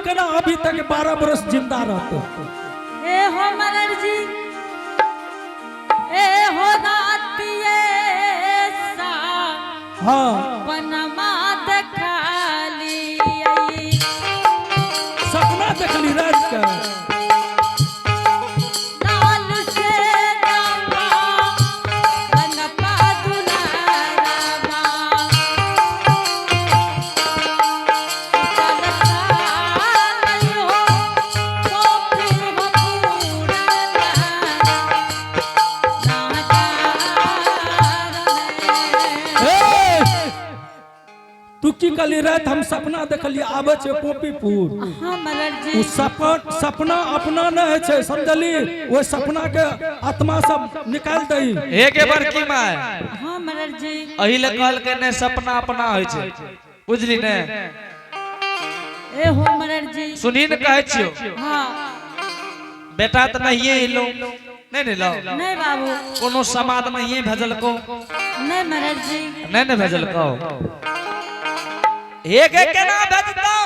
केना अभी तक 12 बरस जिंदा रहते? ए हो मरर जी, ए हो रातिए सा पनमा देखाली। सपना देखली रात के। लाल से रामा बनपा दुलारामा चलता हो तो फिर हो पूरा नागार में। ए, तू की कहली? रात हम सपना देखली, आबै छै पोपीपुर। हाँ मरर ओ जी। सपना सपना अपना नहि होइ छै, समझली? ओहि सपना के आत्मा सब निकालि दही। हे गे बड़की माय। हाँ मरर जी। एहि ले कहलकै ने, सपना अपना होइ छै, बुझली ने? ए हो मरर जी। सुनी ने, कहै छियौ। हाँ। बेटा तऽ नहिये एलो, नहि ने लो? नहीं बाबू। कोनो समाद नहिये भेजलको? नहीं मरर जी। नहि ने भेजलको? हे गे, केना भेजतौ?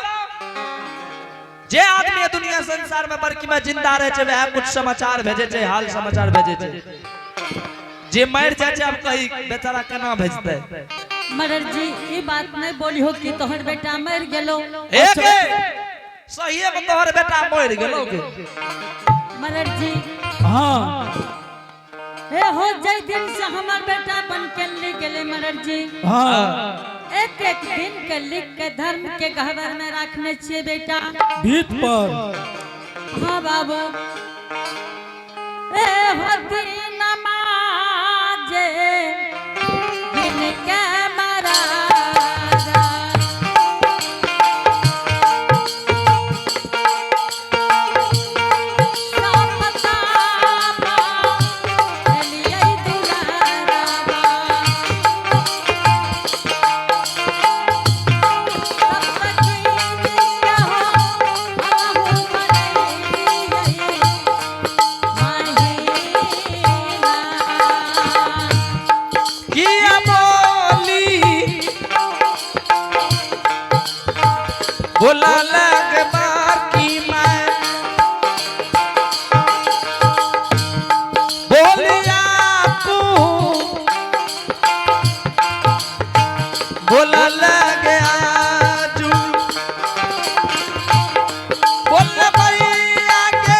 जे आदमी दुनिया संसार में बड़की में जिंदा रहे छै, वएह कुछ समाचार भेजे छै, हाल समाचार भेजे छै। जे मरि जाइ छै, आब कही बेचारा केना भेजतै? मरर जी, ई बात नहीं बोली हो कि तोहर बेटा मर गेलो। हे गे, सहिए में तोहर बेटा मरि गेलो के? मरर जी। हे हो, जै दिन से हमर बेटा बन के ले गेले मरर जी, एक एक दिन के लिख के धर्म के गहबर में रखने छिए बेटा। भीत पर। हाँ बाबू, ए हो दिन जे दिन के मरारा। सपता एलियै दुलाराबा। सब सखीन के हो हमहु मनैलियै महिना। किया बोली बोला लग बाकी मैं बोलिया तू बोला लग आजू बोल भैया के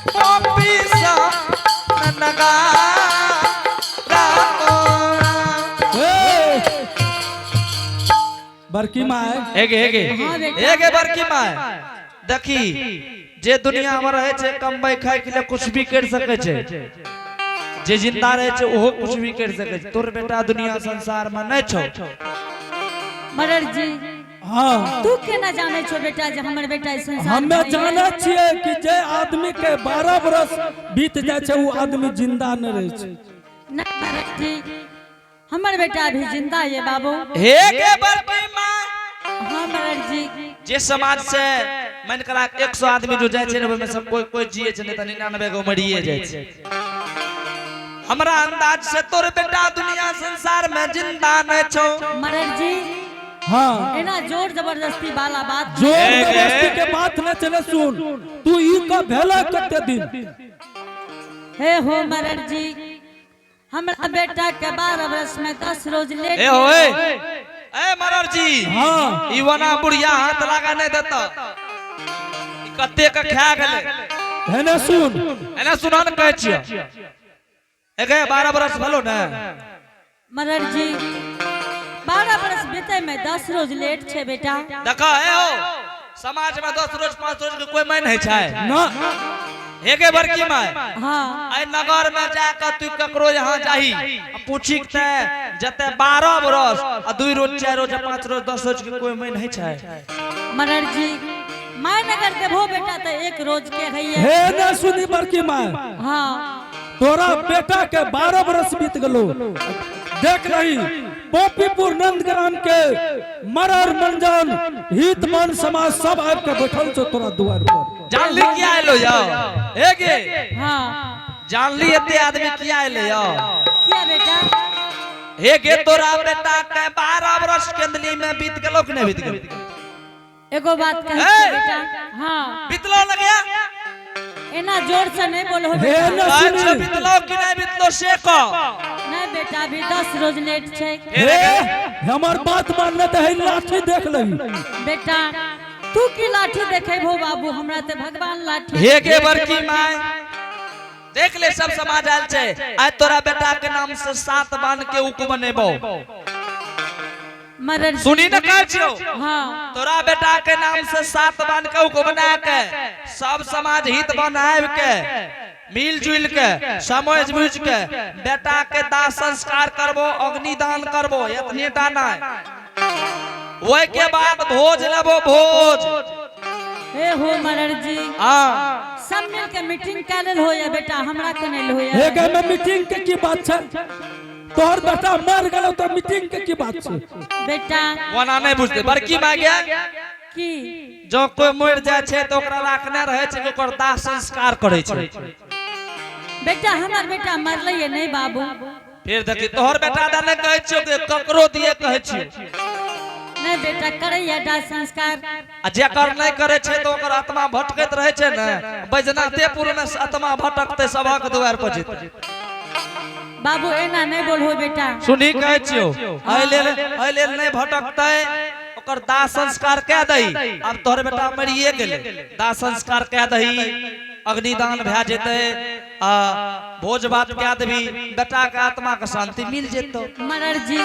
पॉपी सा नगा। ए, बड़की माय। हेगे हेगे। हाँ बेटा। हेगे बड़की माय, देखी, जे दुनिया में रहे छै, कमबै खाय के लिए कुछ भी कर सके छै। जे जिंदा रहे छै, ओहो कुछ भी कर सके छै। तोर बेटा दुनिया संसार में नहीं छौ। मरर जी। तू केना जाने छो बेटा जे हमर बेटा ई संसार हमे में नहीं जानै है? छियै कि जे आदमी के 12 बरस बीत जाइ छै, ओ आदमी जिंदा नहि रहै छै। नहीं मरर जी, हमर बेटा अभी जिंदा है बाबू। हेगे बड़की माय। हाँ मरर जी। जे समाज से मान करा 100 आदमी जो जाइ छै ने, ओहिमे सब कोई कोई जिए छै, नहीं तऽ 99 गो मरिए जाइ छै। हमरा अंदाज से तोर बेटा दुनिया संसार में जिंदा नहीं छौ। मरर जी। एना जोर जबरदस्ती वाला बात। जोर जबरदस्ती के बात न चले। सुन, तू ई का भेला कते दिन? हे हो मरर जी, हमरा बेटा के 12 वर्ष में 10 रोज लेट। ए होए, ए मरर जी। ई वना बुढ़िया हाथ लगा नहीं देता, ई कते के खा गेलै। हेने सुन। एना सुना ने, कहै छियो। ए गे, 12 बरस भलो ने? मरर जी, 12 वर्ष बीते में 10 रोज लेट छे बेटा। देखा, ए हो, समाज में 10 रोज 5 रोज के कोई मायने नहीं छै। ना। हे गे बड़की माय। हाँ। आई नगर में जाकर तू ककरो यहाँ जाही आ पूछी ते जते 12 बरस आ 2 रोज 4 रोज 5 रोज 10 रोज के कोई मायने नहीं छै। मरर जी, मैं नगर देबो बेटा तो एक रोज के है। हे ने सुनी बड़की माय। हाँ। तोरा बेटा के 12 बरस बीत गलो। देख रही, पोपीपुर नंदग्राम के मरर मंजन हित मन समाज सब आबि के बैठल छौ तोरा दुआर पर। जानली किया एलो यौ? हे गे। हाँ। जानली एते आदमी किया एले यौ? किया बेटा? हे गे, तोरा बेटा के 12 बरस केंदली में बीत गेलो कि नहीं बीत गेलो? एगो बात कहे ए! बेटा। हाँ। बितलो लगे। एना जोर से नहीं बोलो हे बेटा। न अच्छा। सुनी। बितलो कि नहीं बितलो से कह। नहीं बेटा, अभी 10 रोज लेट छै। हे, हमर बात मानने तऽ है लाठी देख लही। बेटा, तू की लाठी देखेबो बाबू? हमरा ते भगवान लाठी। हे गे बड़की माय, देख ले, सब समाज आयल छै। आइ तोरा बेटा के नाम से 7 बान के उक बनेबो। मरर। सुनी न, कहै छियौ। हाँ। तोरा बेटा के नाम से 7 बान के उक बना के सब समाज हित बनाब के, मिल जुल के, समझ बुझ के बेटा के दाह संस्कार करबो, अग्निदान करबो। एतने टा नहीं, ओहि के बाद भोज लेबो, भोज। हे हो मरर जी। हाँ। सब मिल के मीटिंग कर लेल होया बेटा, हमरा के नहीं होया। हे गे में मीटिंग के की बात छै? तोहर बेटा मर गेलो तऽ मीटिंग के की बात छै? बेटा। ओना नहीं बुझते बड़की माय गे। की? जो कोई मरि जाइ छै तऽ ओकरा राखने रहै छै कि ओकर दाह संस्कार करै छै। बेटा, हमर बेटा मरलै है नहीं बाबू। फिर देखी, तोहर बेटा दा नहि कहै छियौ कि ककरो दिए कहै छियौ। नहीं बेटा, करैया दाह संस्कार। आ जेकर नहि करै छै तऽ ओकर आत्मा भटकैत रहै छै ने। बैजनाथेपुर मे आत्मा भटकतै, सभक दुआर पर जेतै। बाबू, एना नहीं बोलहो बेटा। सुनी, कहै छियौ, एहि लेल नहि भटकतै, ओकर दाह संस्कार कए दही। आब तोहर बेटा मरिए गेलै, दाह संस्कार कए दही, अग्निदान भए जेतै आ भोज भात कए देबही, बेटा के आत्मा के शांति मिल जेतौ। मरर जी।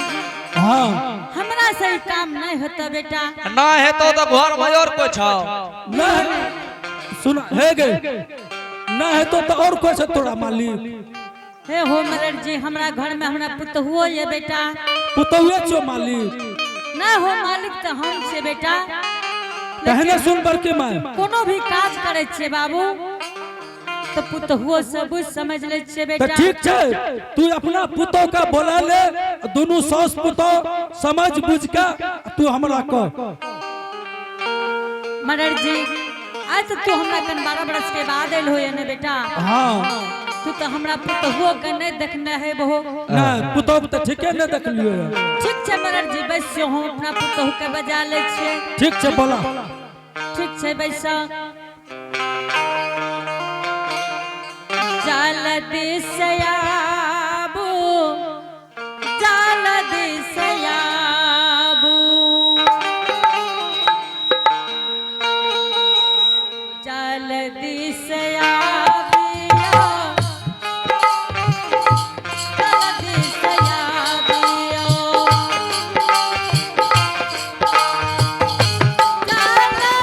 हाँ। हमरा से ई काम नहीं होता बेटा। ना हेतौ तऽ घर में और कोइ छौ? नहीं, सुन हे गे, ना हेतो तऽ और कोई छै तोरा मालिक? हे हो मरर जी, हमरा घर में हमरा पुतहुओ ये बेटा। पुतहुए छौ मालिक? ना हो मालिक, तऽ हम छै बेटा। तहने सुन बड़की माय। कोनो भी काज करै छियै बाबू, तऽ पुतहुओ से बुझ समझ लै छियै तऽ बेटा। ठीक छै, तू अपना पुतोह के बोला ले, दुनू सास पुतोह समझ बुझ के तू हमरा कह। मरर जी, आज तऽ तू हमरा कन 12 बरस के बाद एल हो ने बेटा? हाँ। तू तऽ हमरा पुतहुओ के नहीं देखने है बहो। नहीं, पुतोह तऽ ठीके नहीं देखलियो। ठीक छै मरर जी, बैसियो, हम अपना पुतहु के बजा लै छियै। ठीक छै, बोला। ठीक छै, बैस। जल्दी से आबू, जल्दी से आबू, जल्दी से आबियो, जल्दी से आबियो, जल्दी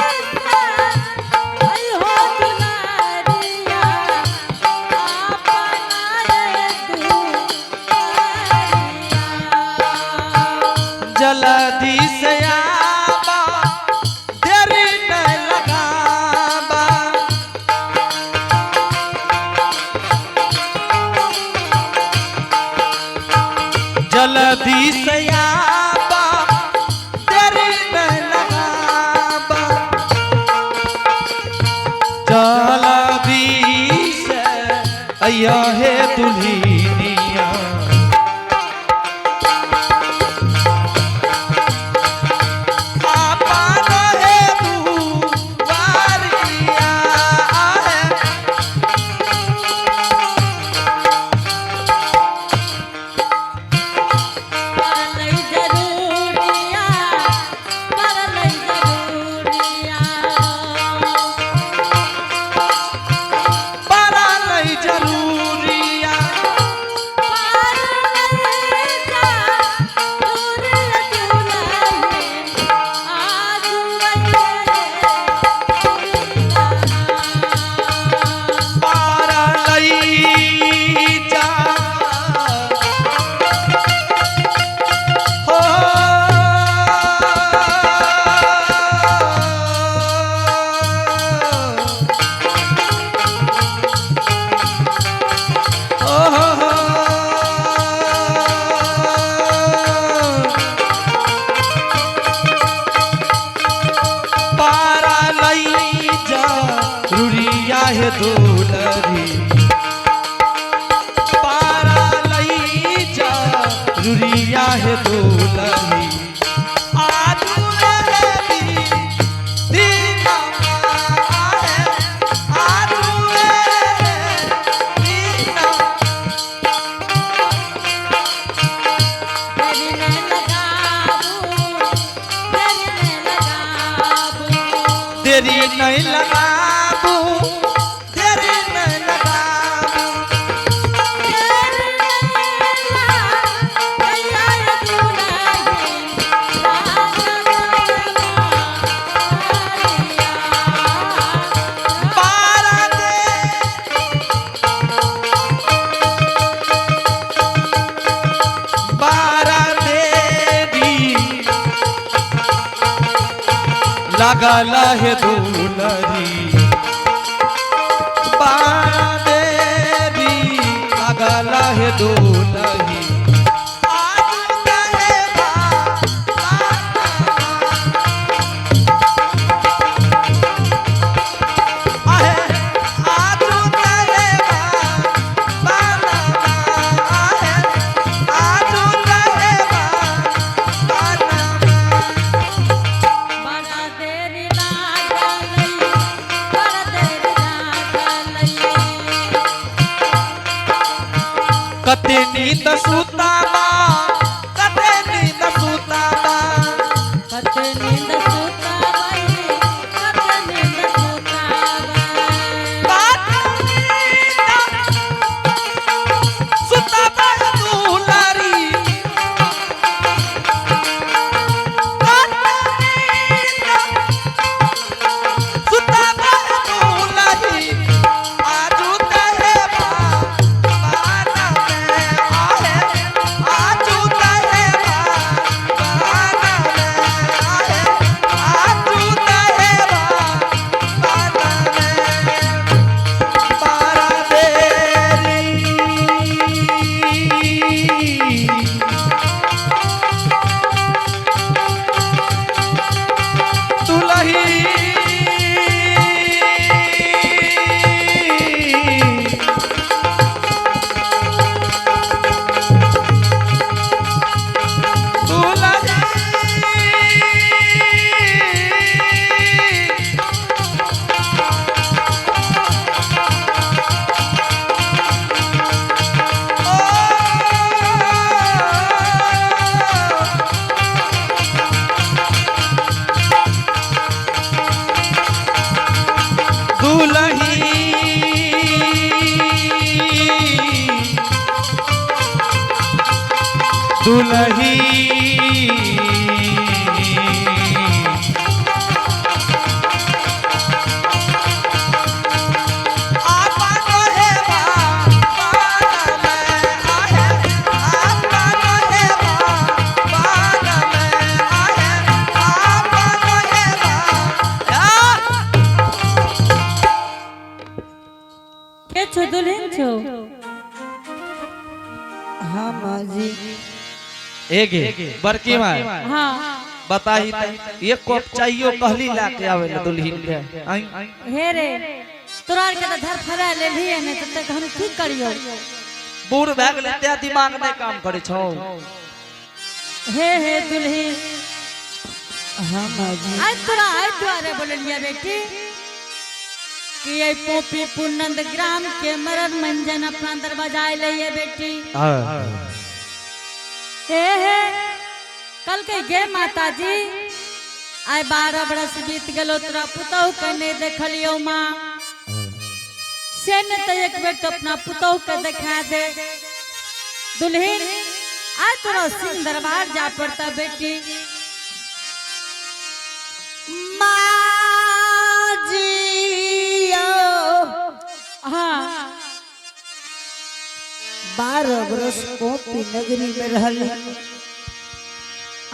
से अइहो दुलारिया, अपना रे दुआरिया। जल्दी से आबा, देरी नहीं लगाबा। जल्दी से आबा, देरी नहीं लगाबा। जल्दी से अइया हे दुल्हनिया। आपन हे दुआरिया है। करलै जरूरिया, करलै जरूरिया। बड़ा नहीं जरूरिया। पार लई जा दूर दुल्हन, आज वैले पारा लई जा हो। ओ हो हो। पारा लई जा रुरिया हे दुलरी, पारा लई जा रुरिया हे दुलरी, आजू रे। देरी नहीं लगाबू, देरी नहीं लगाबू। बारा दे बारा देवी लगल है दुलरी, बारा देवी लगल है दुलरी। आज कहे बा आहे, आज कहे बा बाना आहे, आज कहे बा बाना। बड़ा देरी लागलई, बड़ा देरी लागलई। कते नींद सुताबा, कते नींद सुताबा। कते नींद सुतावई, कते नींद सुतावई। कते नींद सुताबा दुलारी, कते नींद सुताबा दुलारी। आजू कहे बा बाना में आहे, आजू कहे बा बाना में आहे, आजू कहे बा बाना में। बारा देरी दुलही दुलही दुलही दुलही आपा कहे बा बाना में आहे, आपा कहे बा बाना में आहे, आपा कहे बा आ। के छो दुल्हन छो? हाँ माँ जी। एगे बड़की माय हाँ। बताही त एक कप चाहियो कहली लाके आवे ला दुल्हन के आई। हे रे, तोरा आर के त धर फरा लेलही ने त तक हम की करियो? बूढ़ भए गेलै तें दिमाग नहीं काम करे छौ। हे हे दुल्हन। हाँ माँ जी। आज तोरा आज द्वारे बोललिया बेटी कि ये पोपी पुनंद ग्राम के मरन मंजन अपना दरवाजा आइले ये बेटी। हे हे कल के गे माता जी, आइ 12 बरस बीत गेलो तोरा पुतहु के नहीं देखलियो माँ, से ने तो एक बेर तो अपना पुतहु के देखा दे। दुल्हन आज तोरा सिंह दरबार जा पड़ता बेटी। माँ जी हाँ। 12 बरस कोपी नगरी में रहल।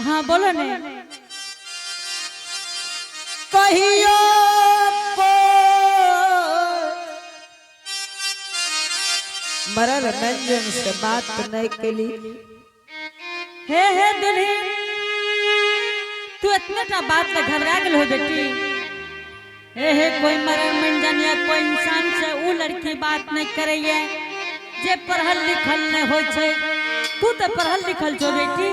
हाँ बोलो ने। कहियो को मरल मंजन से बात नहीं केली। हे हे दुल्हन, तू इतने टा बात ले घबरा गेल हो बेटी। हे हे कोई मरल मंजन या कोई इंसान से ऊ लड़की बात नहीं करैये जे पढ़ल लिखल नहीं होय छै। तू तो पढ़ल लिखल छो बेटी,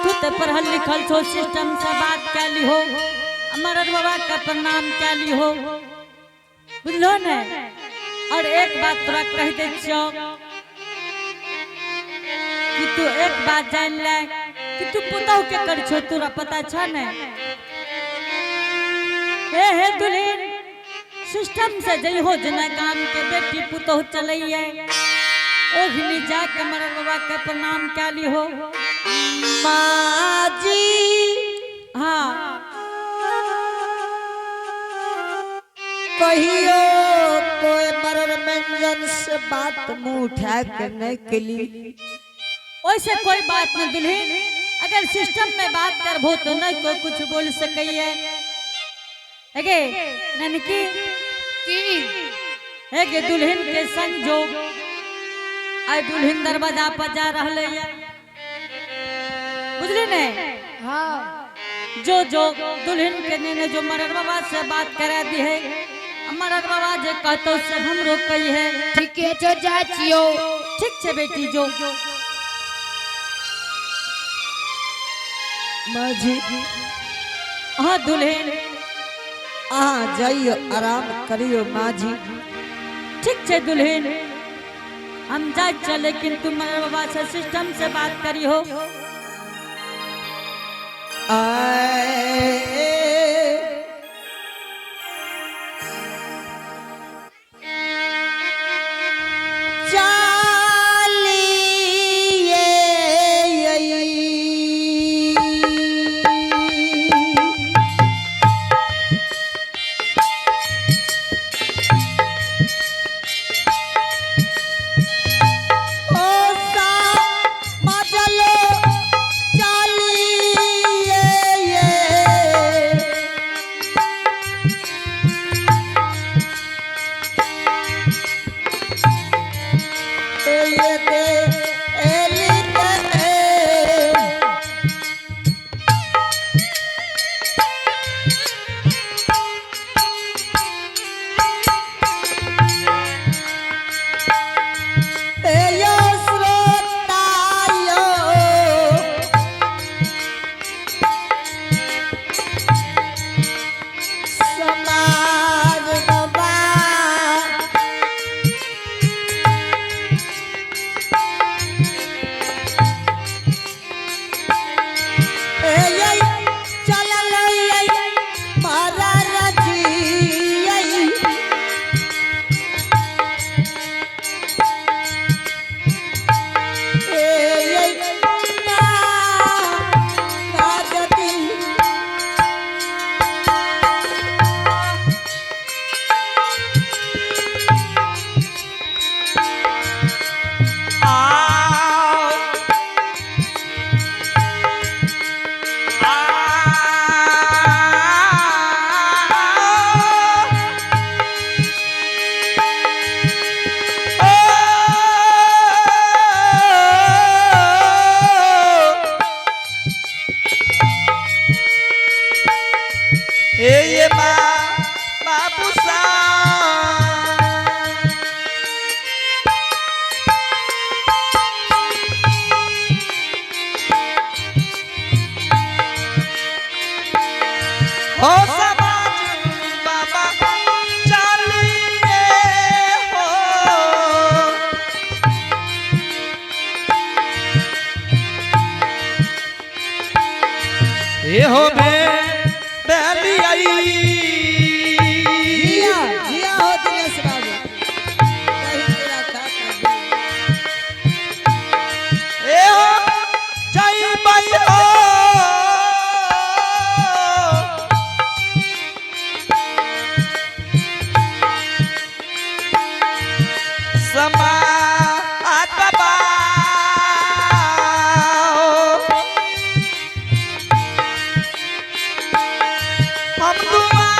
तू तो पढ़ल लिखल छो, सिस्टम से बात कैली हो, मरद बाबा का प्रणाम कैली हो, बुझलो ने। और एक बात तोरा कह दै छियौ कि तू एक बात जान ले कि तू पुतहु के कर छो, तोरा पता छ ने? ए हे दुल्हन, सिस्टम से जई हो जना गाम के बेटी पुतोह चलैया, ओघनी जाके मरर बाबा के प्रणाम कैली हो। माँ जी। हाँ। कहियो कोई मरर व्यंजन से बात मुंह उठा के नहीं केली। वैसे कोई बात न दुल्हन, अगर सिस्टम में बात करबो तो नहीं कोई कुछ बोल सकैया। अगे ननकी की? एगे दुल्हन के संग जो आई दुल्हन दरवाजा पर जा रहले है, बुझली ने? हाँ। जो जो दुल्हन के नेने जो मरर बाबा से बात करा दी है, मरर बाबा जे कहतो से हमरो कही है। ठीक है, जो जा छियो। ठीक छे बेटी, जो। माँ जी। हाँ दुल्हन। अहाँ जाइयो, आराम करियो माँ जी। ठीक छे दुल्हन, हम जा चले, लेकिन तुम मरर बाबा से सिस्टम से बात करी हो। आए चालिए। ओ सा मजलो चालिए। ये दे एली दे। ए यो श्रोतायो, समाज बाबा। ए ये चलल ये महाराज जी ये। ए ये ना राजती। ये बाबू सा। हो समाज बाबा चालिए हो। ये हो बे बेली आई। जिया जिया हो दिनेश बाबू, कहीं तेरा काका जी। ए हो जय बाई हो। समाज बाबा, हम दुआ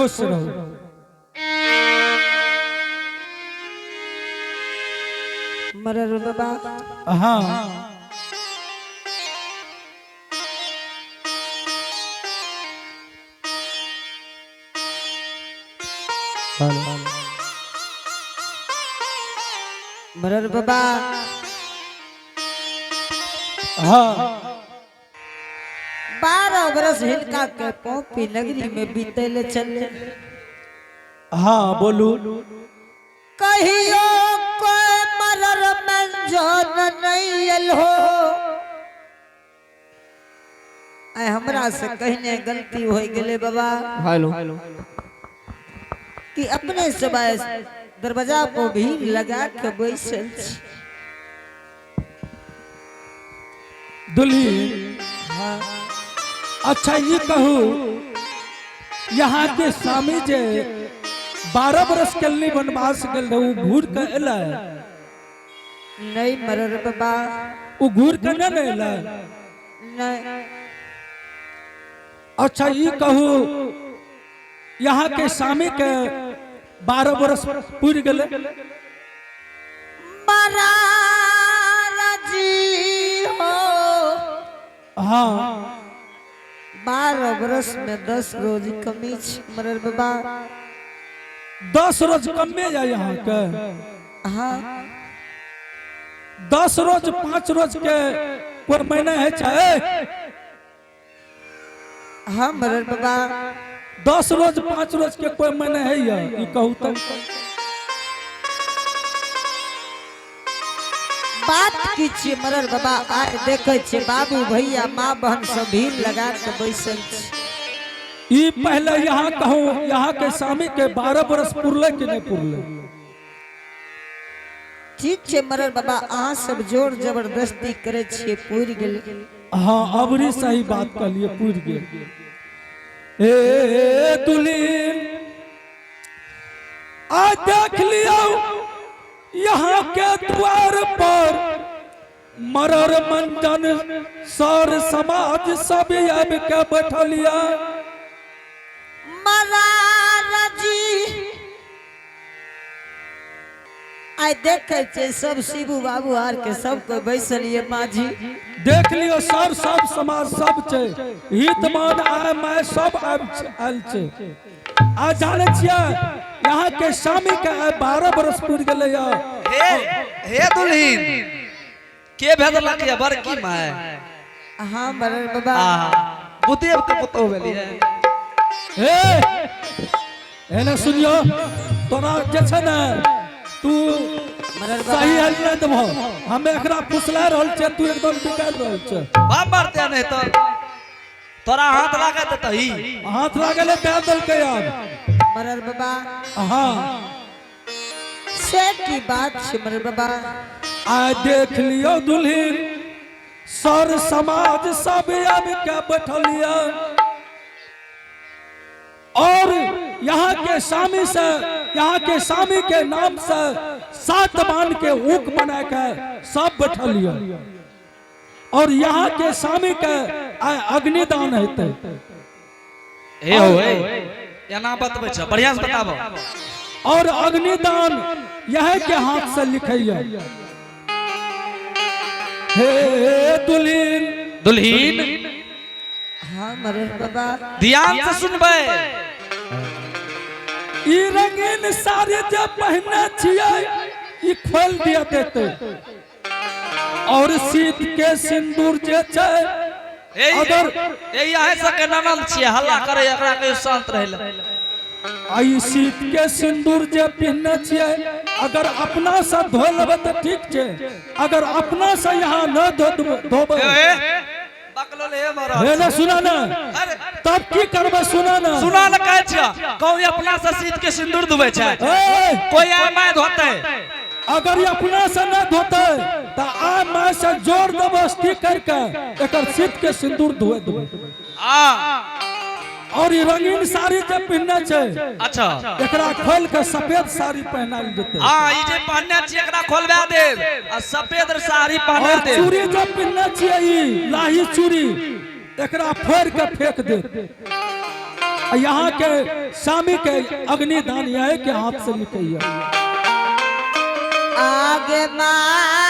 खुश रहू। मरर बाबा। हाँ। मरर बाबा। हाँ। 12 बरस हिनका के पौपी नगरी में बीतले चले। हाँ बोलू। कहियो कोई मरर मंजन नहीं आयल हो। आय हमरा से कहने गलती हो गेले बाबा। हेलो। कि अपने सब दरवाजा पर भीड़ लगा के बैसल छी। दुल्ही। अच्छा ये कहू, यहाँ के स्वामी जे 12 बरस के लिए वनवास गेल रहे, उ घूर के एलै? नहीं मरर बाबा। उ घूर के नहीं एलै? नहीं। अच्छा ये कहू, यहाँ के स्वामी के 12 बरस पूर गेले? मरारा जी हो। हाँ। 12 बरस में 10 रोज कमी छी मरर बाबा। 10 रोज कमे या यहाँ के? हाँ। 10 रोज 5 रोज के कोई महीना है चाहे? हाँ मरर बाबा। 10 रोज 5 रोज के कोई महीना है या ये कहू तो? बात की छियै मरर बाबा, आय देखे छियै बाबू भैया माँ बहन सब भीड़ लगा के बैसल छी। ई पहले यहाँ कहू, यहाँ के स्वामी के 12 बरस पुरले कि नहीं पुरले? ठीक छै मरर बाबा, अहाँ सब जोर जबरदस्ती करे छियै, पुरि गेल। हाँ, अबरी सही बात कहलिए, पुर गेल। ए दुलीन, आ देख लियो, यहाँ के द्वार पर मरर मंजन सर समाज सब आबि के बैठलिया। मरार जी, आइ देखे छियै सब शिबू बाबू आर के सब कोई बैसल ये माझी। देख लियो सर, सब समाज सब छै, हित मान आय my सब आयल छै। आ जाने छियै, यहाँ के स्वामी के आय 12 बरस पुर गेलै या। हे हे दुल्हीन, के भेजलक या बड़की माय? हाँ मरर बाबा। आ बुद्धेव के पुतोह भेलियै। हे एने सुनियो, तोरा जे छै ने तू मरर बाबा। सही हल नहि देबहो। हम एकरा फुसला रहल छियै, तू एकदम बिकारि रहल छै। बाप मारते नहीं तो तोरा हाथ लागत त ही। हाथ लागल दे देलकै आब। मरर बाबा। हाँ। से की बात छै मरर बाबा? आ देख लियो दुल्हीन, सर समाज सब आबि के बैठलिया और यहाँ के स्वामी से, यहाँ के स्वामी के नाम से 7 मान के ऊक बना के सब बैठलिया और यहाँ के स्वामी के आइ अग्निदान हेतै। हे हो, हे एना बतबै छ, बढ़िया से बताबो। और अग्निदान यह के हाथ से लिखैया। हे दुल्हीन। दुल्हीन। हाँ मरर बाबा। ध्यान से सुनबै। ई रंगीन साड़ी जे पहने छियै, ई खोल दिया देते और सीत के सिंदूर जे छै ए अगर ए अहें सबके ननद छियै, हल्ला करे एकरा कहियो शांत रहै लए। आ ई सीत के सिंदूर जे पहने छियै, अगर अपना से धो लेबै तऽ ठीक छै, अगर अपना से यहाँ न धो धोबै। ए बकलो ले मरल। हे ना सुना ना। अरे। तब की करबै, सुना ना। सुना न, कहै छियै कहूँ अपना से सीत के सिंदूर धुबै छै? ए, कोई आय my धोतै? अगर ये अपना से न धोते तो आ my से जोर जबरदस्ती करके एकर सीत के सिंदूर धोए देबै। आ और ई रंगीन साड़ी जे पहिनने छै, एकरा खोल के सफेद साड़ी पहनायल जेतै। आ ई जे पहनने छियै, एकरा खोलवा देब आ सफेद साड़ी पहना और देब। चूड़ी जे पहिनने छियै, ई लाही चूड़ी, एकरा फोड़ के फेंक देत। यहाँ के स्वामी के अग्निदान यह के हाथ से मिटैया। आगे माँ।